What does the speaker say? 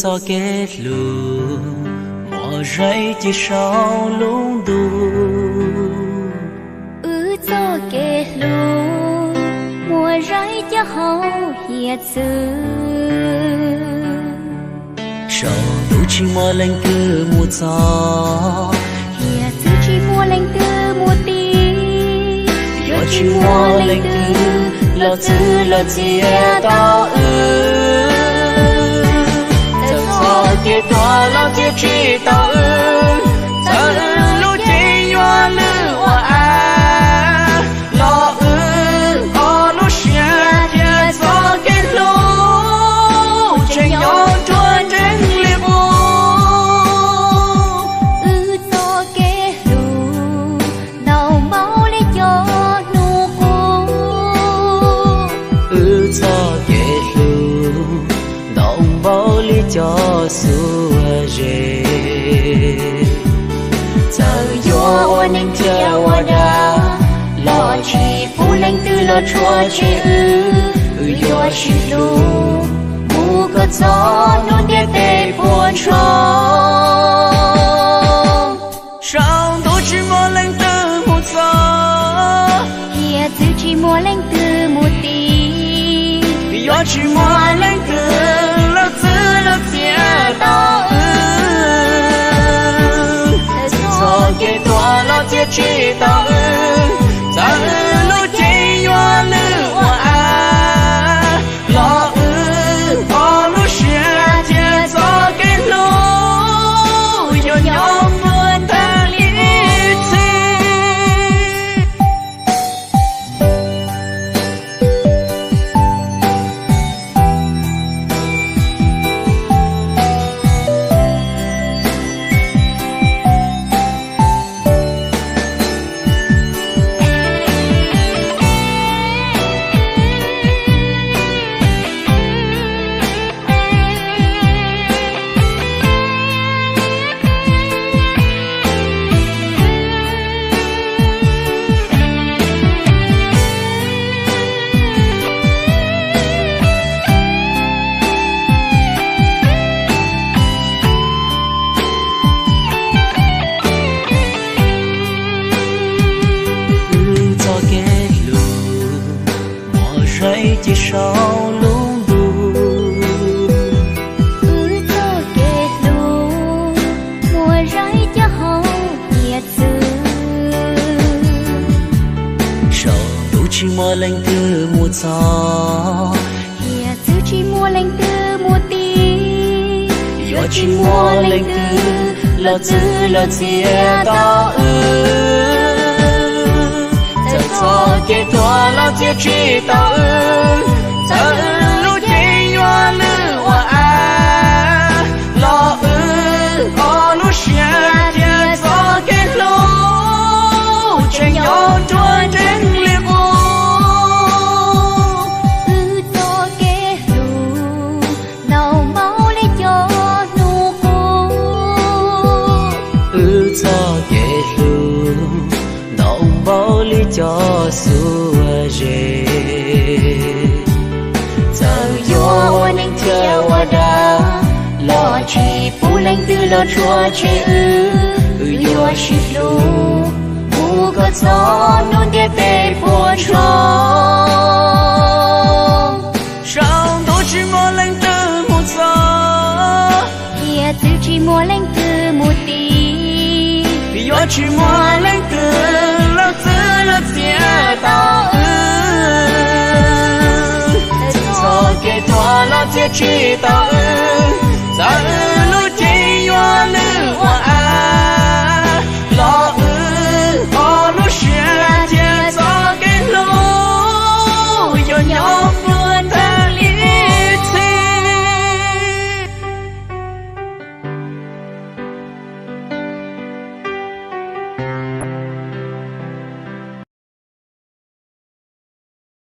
Txoj kev hlub muaj zeej ci saum lub ntuj. Wb txoj kev hlub muaj zeej ci hauv hiav txwv. Saum ntuj tsis muaj leej twg mus txog, hiav txwv tsis muaj leej twg mus tiv. Yuav tsis muaj leej twg los txwv los txiav tau wb. Txawm txoj kev tuag los txiav tsis tau wb, txawm wb lub cev yuav lwj ua av, los wb ob lub siab thiab txoj kev hlub tseem nyob ruaj nrees li qub. Wb txoj kev hlub ntau npaum li cov hnub qub. Wb txoj kev hlub ntau npaum li cov xuab zeb. Txawm yuav ua neeg thiab ua dag, los tsis pub leej twg los tshua tseg wb. Wb yuav sib hlub mus kom txog hnub ntiaj teb puas ntsoog. Saum ntuj tsis muaj leej twg mus txog, hiav txwv tsis muaj leej twg mus tiv. Yuav tsis muaj leej twg los txwv los txiav tau wb. Txoj kev tuag los txiav tsis tau wb, txawm wb lub cev yuav lwj ua av, los wb ob lub siab thiab txoj kev hlub yuav nyob puag tag li ib txhis. Wb txoj kev hlub muaj zeej ci saum lub ntuj. Wb txoj kev hlub muaj zeej ci hauv hiav txwv. Saum ntuj tsis muaj leej twg mus txog, hiav txwv tsis muaj leej twg mus tiv. Yuav tsis muaj leej twg los txwv los txiav tau wb. Txawm txoj kev tuag los txiav tsis tau wb, txawm wb lub cev yuav lwj ua av, los wb ob lub siab thiab txoj kev hlub tseem nyob ruaj nrees li qub. Wb txoj kev hlub ntau npaum li cov hnub qub. Wb txoj kev hlub ntau npaum li cov xuab zeb. Txawm yuav ua neeg thiab ua dag, los tsis pub leej twg los tshua tseg wb. Wb yuav sib hlub mus kom txog hnub ntiaj teb puas ntsoog. Saum ntuj tsis muaj leej twg mus txog, hiav txwv tsis muaj leej twg mus tiv. Yuav tsis muaj leej twg los txwv los txiav tau wb. Txoj kev tuag los txiav tsis tau wb,